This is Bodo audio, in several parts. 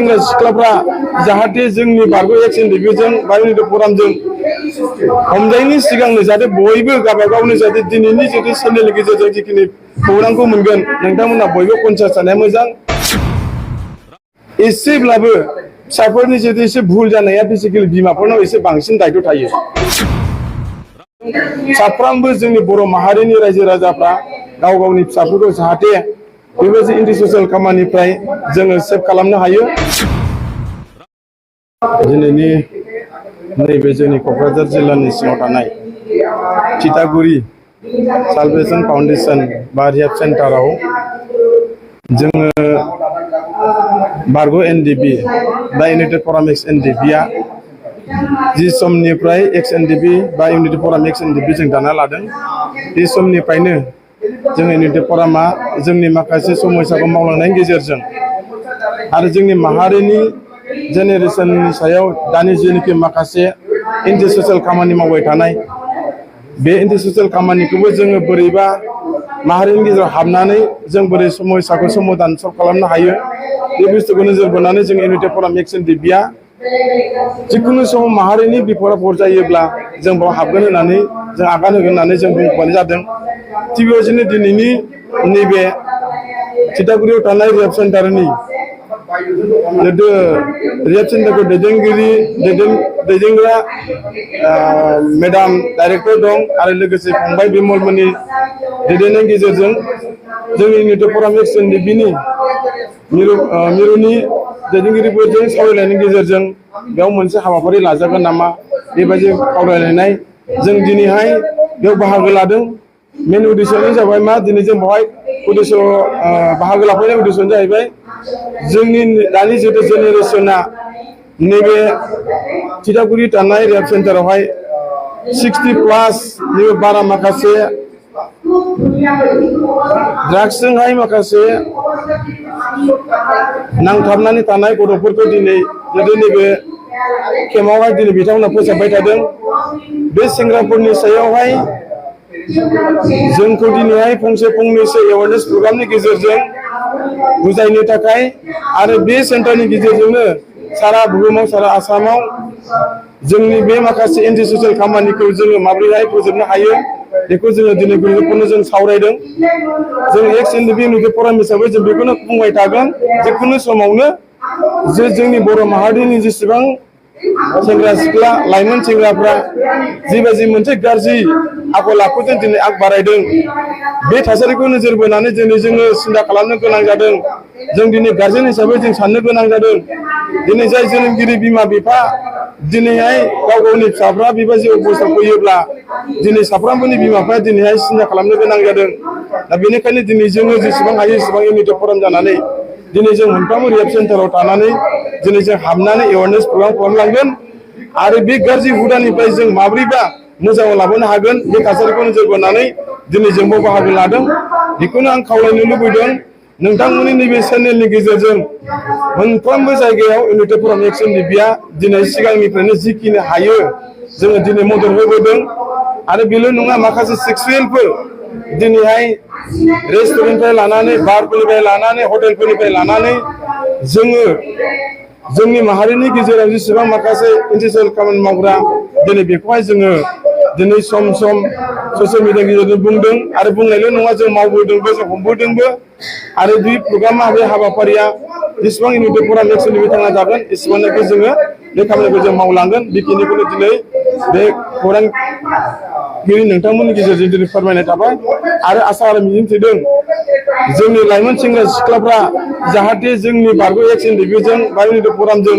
सेंग्रा सिख्लाफ्रा जाहाथे जोंनि बारग' एक्सन रिभिउजों बा इउनिटि फरामजों हमजायैनि सिगांनो जाहाथे बयबो गावबागावनो जाहाथे दिनैनि जुदि चेनेलनि गेजेरजों जिखिनि खौरांखौ मोनगोन नोंथांमोना बयबो कनसियास जानाया मोजां। एसेब्लाबो फिसाफोरनि जुदि एसे भुल जानाया बेसिकेलि बिमाफोरनाव एसे बांसिन दायित्व थायो। साफ्रोमबो जोंनि बर' माहारिनि रायजो राजाफ्रा गाव गावनि फिसाफोरखौ जाहाथे बेबायदि एन्टि ससियेल खामानिनिफ्राय जोङो सेभ खालामनो हायो। दिनैनि नैबे जोंनि क'क्राझार जिल्लानि सिङाव थानाय थिथागुरि सालभेसन फाउन्डेसन बा रिहाब सेन्टाराव जोङो बारग' एनडिबि बा इउनाइटेड फराम एक्स एनडिबिआ जि समनिफ्राय एक्स एनडिबि बा इउनिटि फराम एक्स एनडिबि जों दाना लादों बे समनिफ्रायनो जों इउनिटि फरामा जोंनि माखासे समस्याखौ मावलांनायनि गेजेरजों आरो जोंनि माहारिनि जेनेरेसननि सायाव दानि जेनोखि माखासे एन्टि ससियेल खामानि मावबाय थानाय बे एन्टि ससियेल खामानिखौबो जोङो बोरैबा माहारिनि गेजेराव हाबनानै जों बोरै समस्याखौ समाधान सल्भ खालामनो हायो बे बुस्थुखौ नोजोर बोनानै जों इउनिटि फराम एक्स एनडिबिआ जिखुनु समाव माहारिनि बिपद आफद जायोब्ला जों बेयाव हाबगोन होननानै जों आगान होगोन होननानै जों बुंनाय जादों। थिग बेबायदिनो दिनैनि नैबे थिथागुरियाव थानाय रिहाब सेन्टारनि रिहाब सेन्टारखौ दैदेनग्रा मेडाम डाइरेक्टर दं आरो लोगोसे फंबाय बिमलमोननि दैदेननायनि गेजेरजों जोंनि इउनिटि फराम एक्स एनडिबिनि मिरुनि दैदेनगिरिफोरजों सावरायनायनि गेजेरजों बेयाव मोनसे हाबाफारि लाजागोन नामा बेबायदि सावरायलायनाय जों दिनैहाय बेयाव बाहागो लादों। मेन उद्देश्यआनो जाबाय मा दिनै जों बेवहाय बाहागो लाफैनाय उद्देश्यआनो जाहैबाय जोंनि दानि जितु जेनेरेसना नैबे थिथागुरि थानाय रिहाब सेन्टारावहाय 60+ बारा माखासे ड्राग्सजोंहाय माखासे नांथाबनानै थानाय गथ'फोरखौ दिनै नैबे केम्पआवहाय दिनै बिथांमोना फोसाबबाय थादों। बे सेंग्राफोरनि सायावहाय जोंखौ दिनैहाय फंनैसो एवारनेस प्रग्रामनि गेजेरजों बुजायनो थाखाय आरो बे सेन्टारनि गेजेरजोंनो सारा बुहुमाव सारा आसामाव जोंनि बे माखासे एन्टि ससियेल खामानिखौ जोङो माबोरैहाय फोजोबनो हायो बेखौ जोङो दिनै गुरुत्वपूर्ण जों सावरायदों। जों एक्स एनडिबि इउनिटि फराम हिसाबै जों बेखौनो बुंबाय थागोन जिखुनु समावनो जे जोंनि बर' माहारिनि जेसेबां सेंग्रा सिख्ला लाइमोन सेंग्राफ्रा जिबायदि मोनसे गाज्रि आखल आखुजों दिनै आग बारायदों बे थासारिखौ नोजोर बोनानै दिनै जोङो सिन्था खालामनो गोनां जादों। जों दिनै गार्जेन हिसाबै जों साननो गोनां जादों। दिनै जाय जोनोमगिरि बिमा बिफा दिनैहाय गाव गावनि फिसाफ्रा बेबायदि अबस्थायाव फैयोब्ला दिनै साफ्रोमबोनि बिमा बिफाया दिनैहाय सिन्था खालामनो गोनां जादों। दा बेनिखायनो दिनै जोङो जेसेबां हायो एसेबां इउनिटि फराम जानानै दिनै जों मोनफ्रोमबो रिहाब सेन्टाराव थानानै दिनै जों हाबनानै एवारनेस प्रग्राम खालामलांगोन आरो बे गाज्रि हुदानिफ्राय जों माब्रैबा मोजाङाव लाबोनो हागोन बे थासारिखौ नोजोर बोनानै दिनै जोंबो बाहागो लादों। बेखौनो आं खावलायनो लुबैदों नोंथांमोननि नैबे चेनेलनि गेजेरजों मोनफ्रोमबो जायगायाव इउनिटि फराम एक्स एनडिबिआ दिनै सिगांनिफ्रायनो जिखिनि हायो जोङो दिनै मदद होबोदों। आरो बेल' नङा माखासे सेक्सुयेलफोर दिनैहाय रेस्टुरेन्टनिफ्राय लानानै बारफोरनिफ्राय लानानै हटेलफोरनिफ्राय लानानै जोङो जोंनि माहारिनि गेजेराव जेसेबां माखासे एन्टि ससियेल खामानि मावग्रा दिनै बेखौहाय जोङो दिनै सम सम ससियेल मिडियानि गेजेरजों बुंदों आरो बुंनायल' नङा जों मावबोदोंबो जों हमबोदोंबो आरो बे प्रग्रामा बे हाबाफारिया जेसेबां इउनिटि फराम एक्स एनडिबि थांना जागोन एसेबांनाखि जोङो बे खामानिखौ जों मावलांगोन। बेखिनिखौनो दिनै बे खौरांगिरि नोंथांमोननि गेजेरजों दिनै फोरमायनाय थाबाय आरो आसा आरो मिजिंथिदों जोंनि लाइमोन सेंग्रा सिख्लाफ्रा जाहाथे जोंनि बारग' एक्स एनडिबिजों बा इउनिटि फरामजों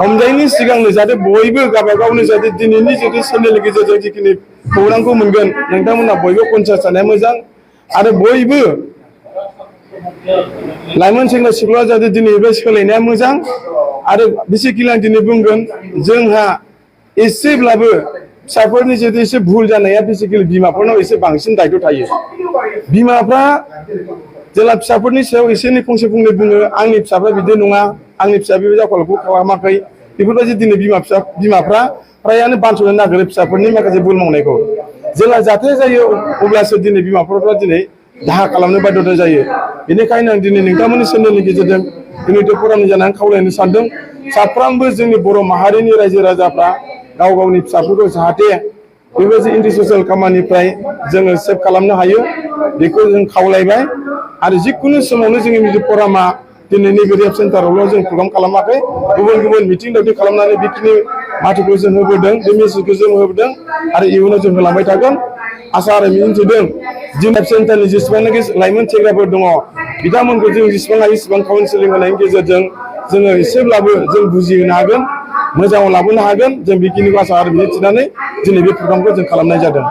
हमजायैनि सिगांनो जाहाथे बयबो गावबागावनो जाहाथे दिनैनि जुदि चेनेलनि गेजेरजों जिखिनि खौरांखौ मोनगोन नोंथांमोना बयबो कनसियास जानाया मोजां आरो बयबो लाइमोन सेंग्रा सिख्ला जाहाथे दिनै बे सोलायनाया मोजां आरो बेसिकेलि आं दिनै बुंगोन जोंहा एसेब्लाबो फिसाफोरनि जुदि एसे भुल जानाया बेसिकेलि बिमाफोरनाव एसे बांसिन दायित्व थायो। बिमाफ्रा जेला फिसाफोरनि सायाव एसे एनै फंसे बुङो आंनि फिसाफ्रा बिदि नङा आंनि फिसा बेबायदि आखलखौ खालामाखै बेफोरबायदि दिनै बिमाफ्रा फ्रायानो बानस'नो नागिरो फिसाफोरनि माखासे भुल मावनायखौ। जेला जाथाय जायो अब्लासो दिनै बिमाफोरा दिनै दाहा खालामनो बाध्यता जायो। बेनिखायनो आं दिनै नोंथांमोननि चेनेलनि गेजेरजों दिनै प्रग्रामनि जानानै खावलायनो सानदों साफ्रोमबो जोंनि बर' माहारिनि रायजो राजाफ्रा गाव गावनि फिसाफोरखौ जाहाथे बेबायदि एन्टि ससियेल खामानिनिफ्राय जोङो सेभ खालामनो हायो बेखौ जों खावलायबाय आरो जिखुनु समावनो जोंनि प्रग्रामा दिनै नैबे रेप सेन्टारावल' जों प्रग्राम खालामाखै गुबुन गुबुन मिटिं दावथिं खालामनानै बेखिनि माथोखौ जों होबोदों बे मेसेजखौ जों होबोदों आरो इयुनाव जों होलांबाय थागोन आसा आरो मिजिंथिदों जोंनि रेप सेन्टारनि जेसेबांनाखि लाइमोन सेंग्राफोर दङ बिथांमोनखौ जों जेसेबां हायो एसेबां काउन्सिलिं होनायनि गेजेरजों जोङो एसेब्लाबो जों बुजिहोनो हागोन मोजाङाव लाबोनो हागोन जों बेखिनिखौ आसा आरो मिजिंथिनानै दिनै बे प्रग्रामखौ जों खालामनाय जादों।